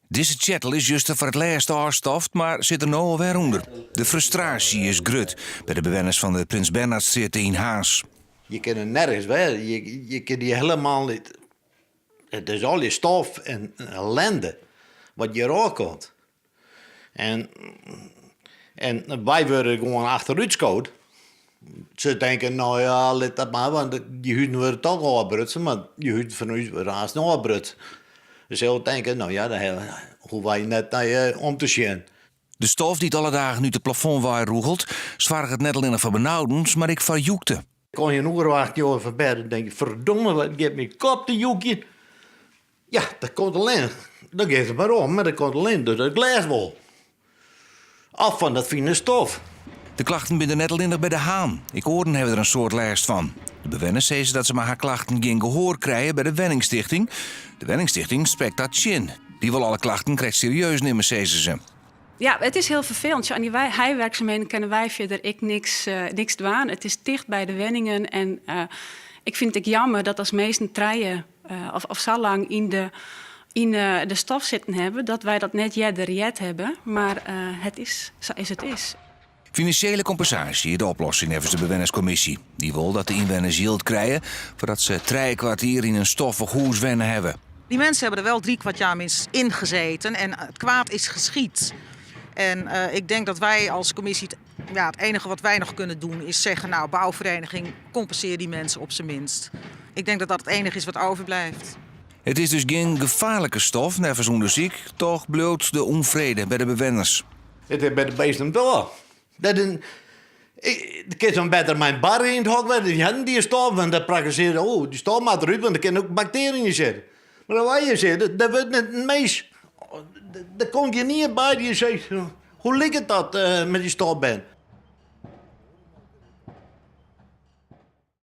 Dizze tsjettel is juster foar it lêst ôfstoft, mar sit der no al wer ûnder. De frustraasje is grut by de bewenners fan de Prins Bernhardstrjitte yn Harns. Je kinne nergens wer, je kinne hjir helemaal net. It is allegear stof en ellende wat hjir ôfkomt. En, en wy wurde gewoan achterút skood. Se tinke, no ja, lit dat mar, want dy huzen wurde toch ôfbrutsen, mar dy huzen fan ús wurde aanst ôfbrutsen. Dus se tinke, no ja, dêr hoege wy net nei om te sjen. De stof dy't alle dagen út it plafond wei rûgelt, soarget net allinnich foar benaudens, mar ek foar jûkte. Kom je in oere of acht oer fan bêd en denk je, ferdomme, wat giet myn kop te jûkjen. Ja, dat komt allinnich, dan giet it mar om, mar dat komt allinnich troch dat glêswol. Of fan dat fine stof. De klachten binne der net allinnich by De Haan. Ek oaren hawwe der in soad lêst fan. De bewenners sizze dat se mei har klachten gjin gehoar krije by de wenningstichting. De wenningstichting sprekt dat tsjin. Dy wol alle klachten krekt serieus nimme, sizze se. Ja, it is hiel ferfelend. Sjoch, oan dy heiwerksumheden kinne wy fierder ek niks, niks dwaan. It is ticht by de wenningen en ik fyn it ek jammer dat as minsken trije of sa lang yn de, yn de stof sitten hawwe, dat wy dat net earder heard hawwe. Mar it is sa as it is. Finansjele kompensaasje is de oplossing neffens de bewennerskommisje. Dy wol dat de ynwenners jild krije foardat se trijekwart jier yn in stoffich hûs wenne hawwe. Die mensen hebben er wel 3/4 jaar minstens in gezeten en het kwaad is geschied. En ik denk dat wij als commissie, ja, het enige wat wij nog kunnen doen is zeggen, nou bouwvereniging, compenseer die mensen op zijn minst. Ik denk dat dat het enige is wat overblijft. It is dus gjin gefaarlike stof, neffens ûndersyk. Toch bliuwt de ûnfrede by de bewenners. It is by de beesten toch. Dat in, ik kin dan better mei in barre yn it hok wêze. Dy hadden dy stof, want dat prakkesearre, oh, dy stof moat derút, want der kinne ook bakteriën sitte. Mar as wy hjir sitte, dêr wurdt net in mins. Der komt gjin ien by dy't sizze, hoe liket dat mei dy stof ben?